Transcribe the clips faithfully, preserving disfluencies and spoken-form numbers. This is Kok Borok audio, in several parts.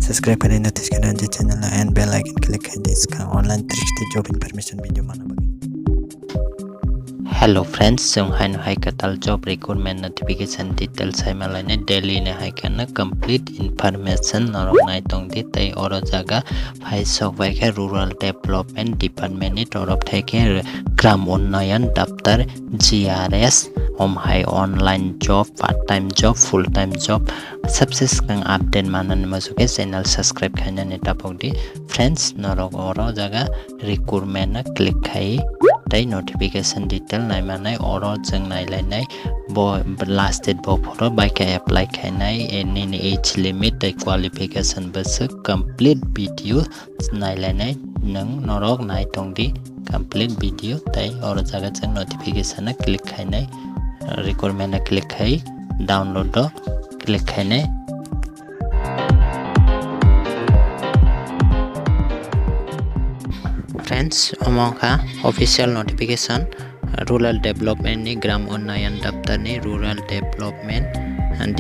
Subscribe khaina notice khaina je channel and bell icon click khaina skang online three sixty job information video mana bagwi. Hello friends, chwng haino hai kwtal job recruitment notification details hai malainai Delhi ni hai kheno complete information norok nai tong di tei oro jaga phai sok bai khe rural development department ni torop thai khe gram unnayan daptar G R S om hai online job, part time job, full time job, subse swkang update manani muchuk khe channel subscribe khainani tapok di. Friends, norok oro jaga recruitment no click khai tei notification detail nai manai oro chwng nai lainai bo last date bo phoro bai khe apply khainai, eh, nini age limit tei qualification bwswk complete video nai lainai nwng norok nai tong di complete video tei oro jaga chwng notification no click khainai, recruitment no click khai download o click khainai. Friends, omo wngkha official notification rural development ni gram unnayan daptar ni rural development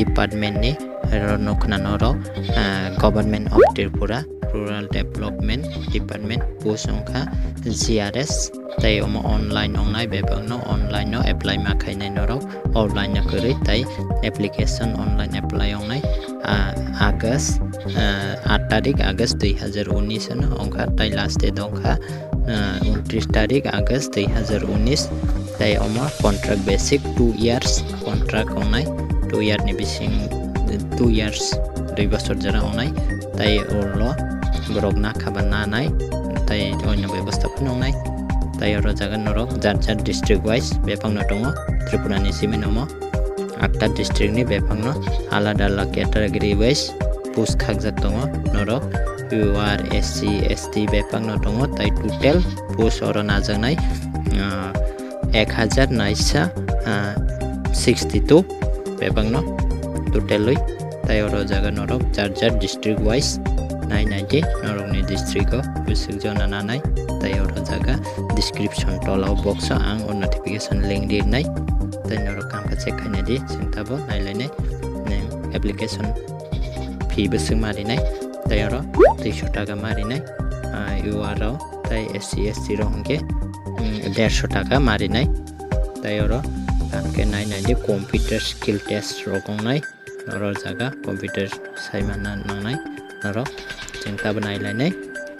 department ni oro nukna norok, ah, Government of Tripura rural development department post wngkha G R S. Tei omo online wngnai, bebakno online no apply ma khainai norok, offline no kwrwi tei application online apply wngnai, ah, August, ah, aat tarik August dui hazar unis no wngkha, tei last date wngkha, ah, untris tarik August dui hazar unis, tei omo contract basic two years contract wngnai, two year ni bising, two years, dui bosor jora wngnai, tei ulo borok nakha ba nanai, tei oino bebosta phano wngnai. Tei oro jaga norok jar jar district wise bebakno tongo. Tripura ni simi nomo atta district ni bebakno alada alada category wise post khakjak tongo. Norok U R, S C, S T bebakno tongo. Tei total post oro najaknai, ah, ek hajar naisa, ah, sixty two bebakno total wi. Tei oro jaga norok jar jar district wise nai nai di norokni district o bwswk jona nanai. Tei oro jaga description tola o box o ang o notification link rinai. Tei norok kam khe check khaina di, chwng tabo nai lainai. Neng application fee bwswk ma rinai. Tei oro duiso taka ma rinai, ah, U R o tei S C S T rok hwnkhe, mm, derso taka ma rinai. Tei oro tamo khe nai nai di computer skill test rok wngnai. Oro jaga computer sai manna nangnai norok. Chwng tabo nai lainai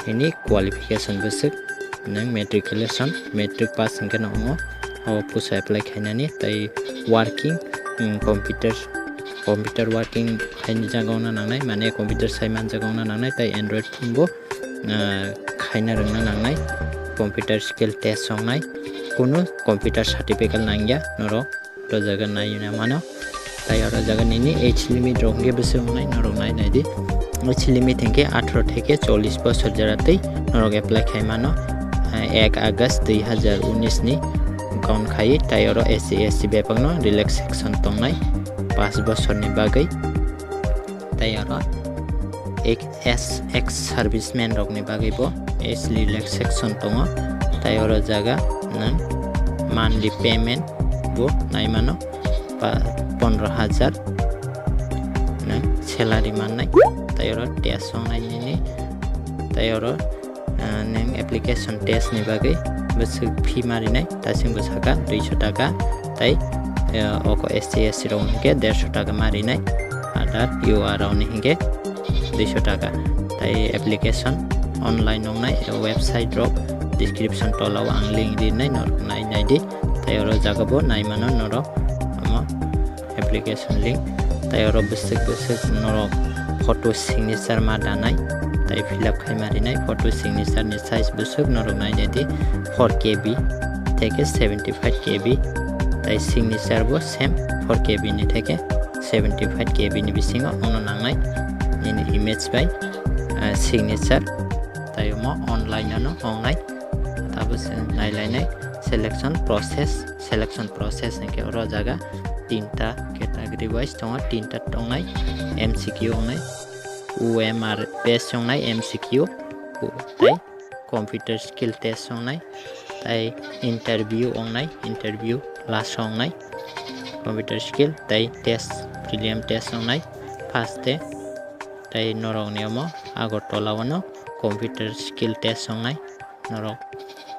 nini qualification bwswk, nwng matriculation, matric pass hwnkhe no wngo. Abo post apply khainani tei working, mm, computer, computer working khaini jaga wngna nangnai, mane computer sai man jaga wngna nangnai tei Android phone bo, ah, khaina rwngna nangnai, computer skill test wngnai, kunu computer certificate nangya norok o jaga nai mano. Tei oro jaga nini age limit rok hwnkhe bwswk wngnai norok nai nai di. Age limit hwnkhe atharo theke chollish bosor jora tei norok apply khai mano. Ah, ek August dui hazar unis ni count khai tei oro S C S T bebakno relaxation tongnai paanch bosorni bagwi. Tei oro ek-, S X serviceman rokni bagwi bo age relaxation tongo. Tei oro jaga nwng monthly payment bo nai mano pa-, pondro hajar nwng salary mannai. Tei oro test wngnai nini. Tei oro, ah, nwng application test ni bagwi bwswk fee ma rinai, tasing bwsaka duiso taka, tei, eh, oko S C S T rok hwnkhe derso taka ma rinai, other U R rok ni hwnkhe duiso taka. Tei application online wngnai website rok description tola o ang link rinai, norok nai nai di. Tei oro jaga bo nai mano norok omo application link. Tei oro bwswk bwswk norok photo signature ma danai, tei fill up khai ma rinai. Photo signature ni size bwswk norok nai nai di, four K B theke seventy five K B, tei signature bo same four K B ni theke seventy five K B ni bisingo ono nangnai. Nini image bai, ah, signature, tei omo online ano wngnai. Tabo se nai lainai selection process, selection process hwnkhe oro jaga tinta category wise tongo, tinta tongnai, M C Q wngnai, O M R based wngnai, M C Q, tei computer skill test wngnai, tei interview wngnai, interview last wngnai, computer skill tei test, prelim test wngnai, first day. Tei norok ni omo Agartala o no computer skill test wngnai, norok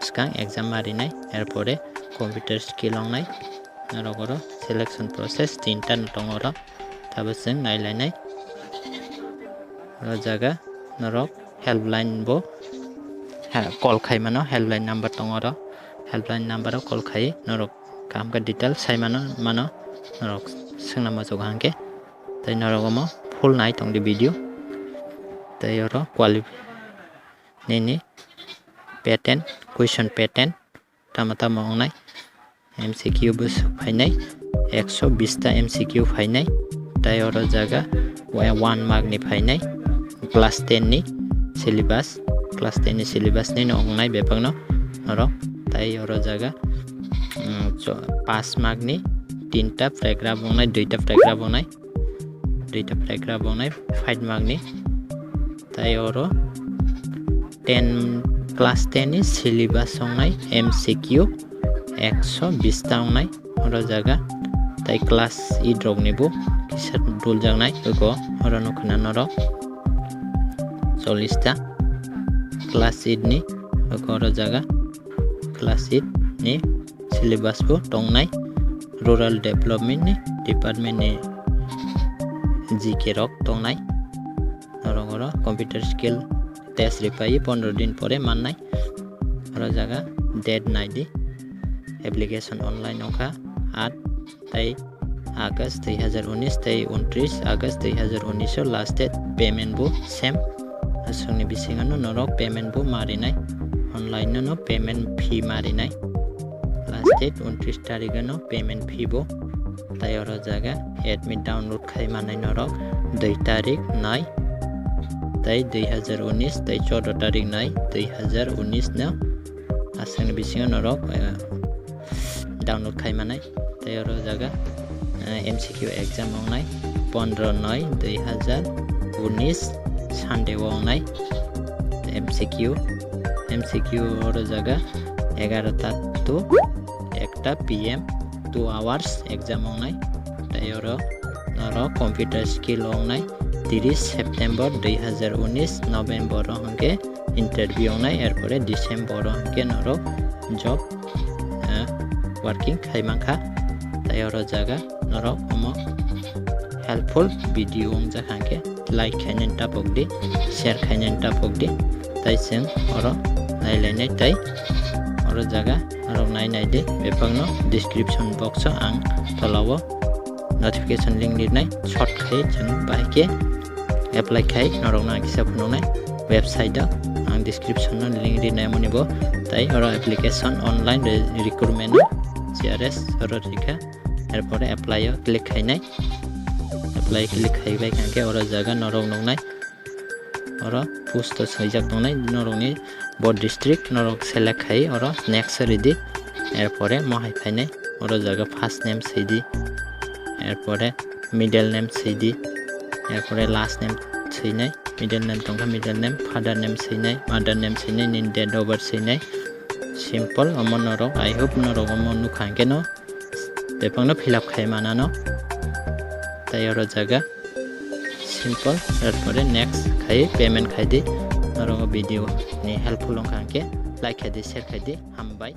swkang exam ma rinai, er pore computer skill wngnai, norok oro selection process tinta no tongo oro, tabo chwng nai lainai. Oro jaga norok helpline bo, ha, call khai mano, helpline number tongo oro, helpline number o call khai norok kaham khe detail sai mano, mano norok swngna muchungo hwnkhe. Tei norok omo full nai tong di video. Tei oro quali-, nini pattern, question pattern tamo tamo wngnai. M C Q bo phainai, ekso bish ta M C Q phainai. Tei oro jaga wa-, one mark ni phainai, class ten ni syllabus, class ten ni syllabus ni no wngnai bebak no oro. Tei oro jaga, mm, cho-, pass mark ni tinta paragraph wngnai, duita paragraph wngnai. Duita paragraph wngnai five mark ni. Tei oro ten, class ten ni syllabus wngnai M C Q ekso bish ta wngnai oro jaga. Tei class eight rok ni bo kisa dul jaknai oko oro nukha na norok chollish ta. Class eight ni oko oro jaga class eight ni syllabus bo tongnai, rural development ni department ni G K rok tongnai. Norok oro computer skill test ripai pondro din pore mannai. Oro jaga date nai di, application online wngkha aat tai August dui hazar unis tei untris August dui hazar unis o last date, payment bo same. Aswkni bisingo no norok payment bo ma rinai, online no no payment fee ma rinai. Last date untris tarik no payment fee bo. Tei oro jaga admit download khai manai norok dui tarik nai tei dui hazar unis tei chordo tarik nai dui hazar unis no aswkni bisingo norok, eh, download khai manai. Tei oro jaga, eh, M C Q exam wngnai pondro noi dui hazar unis Sunday o wngnai. M C Q, M C Q oro jaga egarota to ekta P M, two hours exam wngnai. Tei oro norok computer skill wngnai tiris September dui hazar unis November o hwnkhe interview wngnai, erpore December o hwnkhe norok job, eh, working khai mankha. Tei oro jaga norok omo helpful video wngjak hwnkhe like khainani tapok di, share khainani tapok di. Tei chwng oro nailainai tei oro jaga norok nai nai di. Bebakno description box o ang tolao notification link rinai, short khai chwng bahai khe apply khai norokno ang kisa phunuknai website o. Ang description o link rinai moni bo, tei oro application online re-, recruitment o C R S oro rikha, erpore apply o click khainai. Apply click khaibai khankhe oro jaga norok nuknai, oro post o swijak tongnai norokni bo district norok select khai oro next o ridi. Erpore mohai phainai, oro jaga first name swidi, erpore middle name swidi, erpore last name swinai, middle name tongkha middle name, father name swinai, mother name swinai, nini date of birth swinai. Simple omo norok, I hope norok omo nukha hwnkhe no bebakno fill up khai manano. Tei oro jaga simple, erpore next khai payment khai di. Norok video ni helpful wngkha hwnkhe like khai di, share khai di. Hambai.